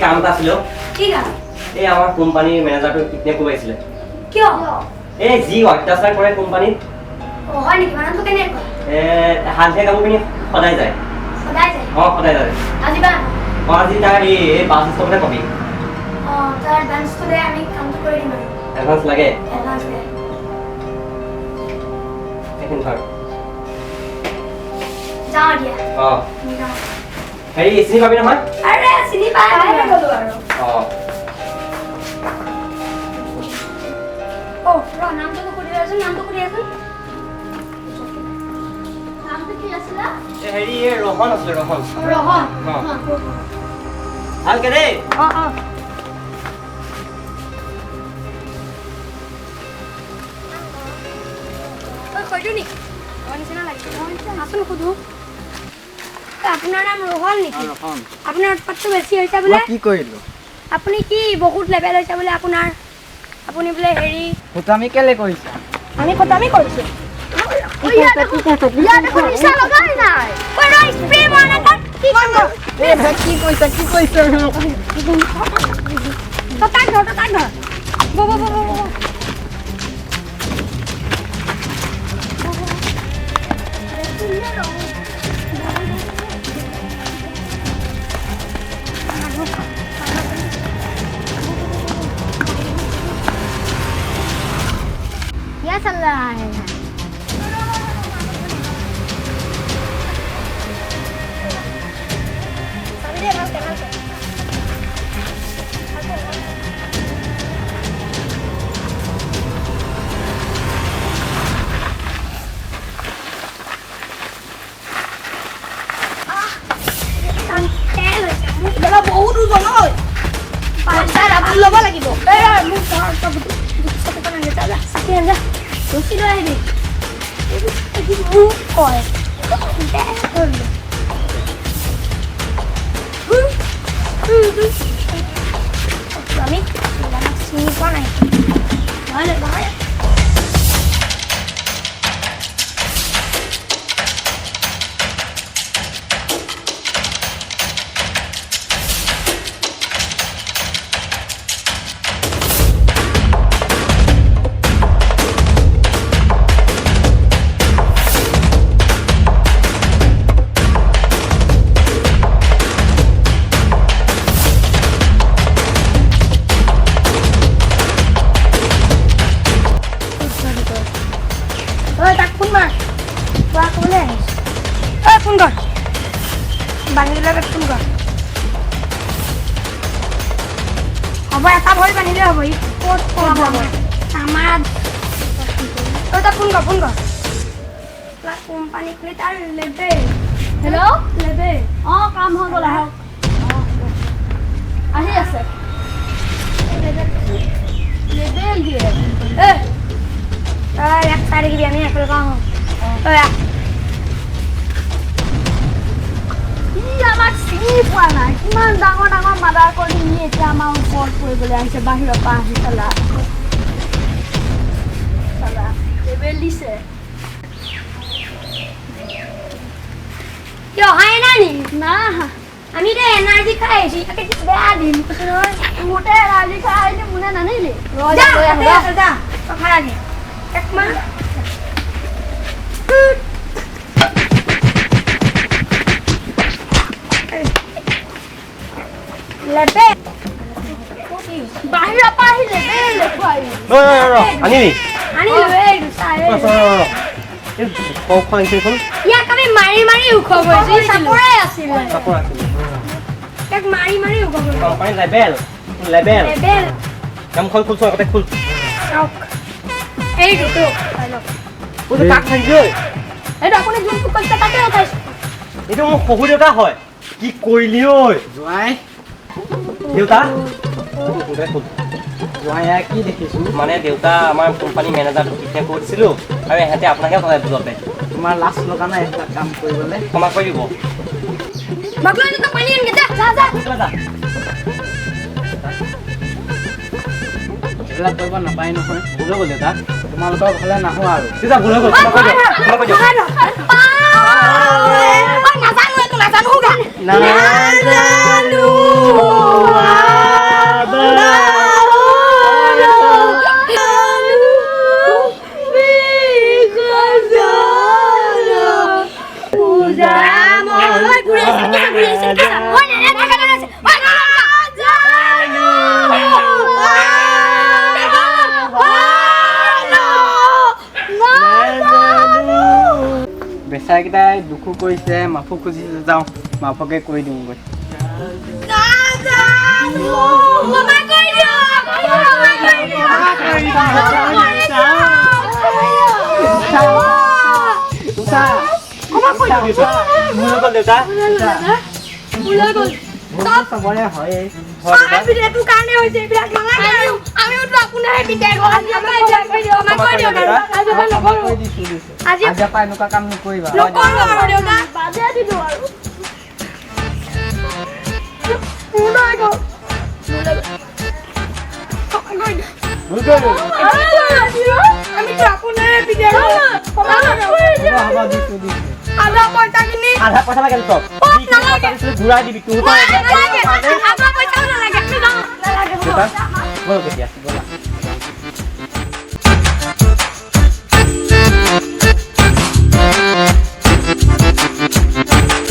কাম এটা আছিলে। কি কাম? এই আমাৰ কোম্পানীৰ মেনেজাৰটো কিডনেপ কৰিছিলে। কিয়? এই যি অত্যাচাৰ কৰে কোম্পানীত। অ হয় নেকি? মানুহটো কেনেকুৱা? হালধীয়া কাপোৰ পিন্ধি সদায় যায়। সদায় যায়? অ সদায় যায়। আজি বা? অ আজি তাৰ এই বাছ ষ্টপতে পাবি। অ তাৰ এডভান্সটো দে, আমি কামটো কৰি দিম আৰু। এডভান্স লাগে? এডভান্স লাগে। এইখিনি ধৰ। যাওঁ দিয়া। অ যাওঁ। হেৰি চিনি পাবি নহয়? আৰে চিনি পাই গ'লো আৰু। অ অ ৰ, নামটো সুধি আছোন, নামটো সুধি আছোন। নামটো কি আছিলে? হেৰি এই ৰোহন আছিলে, ৰোহন। ৰোহন। ভালকে দেই। অ অ হয়তো নেকি? নিচিনা লাগিছে। আচোন সুধো। আপোনাৰ নাম ৰোহন নেকি? আপোনাৰ উৎপাতটো বেছি হৈছে বোলে। কি কৰিলো? আপুনি কি বহুত লেভেল হৈছে বোলে আপোনাৰ? আপুনি বোলে হেৰি ফটামি কেলে কৰিছা? আমি ফটামি কৰিছো? কি কৈছা? কি কৈছা? তাক ধৰ, তাক ধৰ। ব ব ব ব। क्या चल रहा है यहाँ? বহুত ওজন ল'ব লাগিব। ৰছী লৈ আহিবি। মোক কয় আমি চিনি পোৱা নাই। নহয়। ফোন কৰ, বান্ধি দিলে ফোন কৰ। হ'ব, এটা ভৰি বান্ধিলে হ'ব। ই ক'ত ক'ত যাব আমাৰ? তই তাক ফোন কৰ, ফোন কৰ। কোম্পানী খুলি তাৰ লেবেল। Hello' label. অ কাম হৈ গ'ল, আহক। আহি আছে। লেবেল দিয়ে। তই ইয়াক চাই থাকিবি, আমি এফালৰ পৰা আহোঁ। তই আহ। আমাক চিনি পোৱা নাই। কিমান ডাঙৰ ডাঙৰ মাৰ্ডাৰ কৰি নি এতিয়া আমাৰ ওপৰত কৰিবলৈ আহিছে। বাহিৰৰ পৰা আহি চালা চালা লেবেল দিছে। কিয় অহাই নাই নি? না আহা। আমি এতিয়া এনাৰ্জি খাই আহিছো। ইয়াকে বেয়া দিম কৈছো নহয়। মোতে এনাৰ্জি খাই আহিলি, মোনে নানিলি। যা, যা, তই খাই আহি একমাহ। বাহিৰৰ পৰা আহি লেবেল দেখুৱাই। আনিলি? আনিলো। ইয়াক আমি মাৰি মাৰি ওখ কৰিছো। চাপৰে আছিলে, ইয়াক মাৰি মাৰি ওখ কৰিছো। Label label label. গামখন খুলছো, আগতে খুল। চাওক এইটো কাক থাকিছে? এইটো আপুনি যোনটো কৈছে তাকে উঠাইছো। এইটো মোৰ শহুৰ দেউতা হয়। কি কৰিলি ঐ? জোঁৱাই দেউতা। জোঁৱাই কি দেখিছো? মানে দেউতা, আমাৰ কোম্পানী মেনেজাৰটো কিডনেপ কৰি দিছিলো আৰু এহেঁতে আপোনাকে সদায় বুজাতে। তোমাৰ লাজ লগা নাই এইবিলাক কাম কৰিবলৈ? ক্ষমা কৰি দিব। পানী আনগে, যা যা যা। এইবিলাক কৰিব নাপায় নহয়। ভুল হৈ গ'ল দেউতা। তোমালোকৰ ঘৰলৈ নাহো আৰু। দেউতা ভুল হৈ গ'ল, ক্ষমা কৰি দিয়ক, ক্ষমা কৰি দিয়ক। নাজানো এইটো, নাজানো গান। নাজানো। বেচাৰাকেইটাই দুখো কৰিছে, মাফো খুজিছে, যাওঁ মাফকে কৰি দিওঁগৈ। চবৰে হয়। আজিৰ পৰা এনেকুৱা কাম নকৰিবা। আধা পইচা লাগে তোক ঘূৰাই দিবি। তোৰ ব'লক এতিয়া।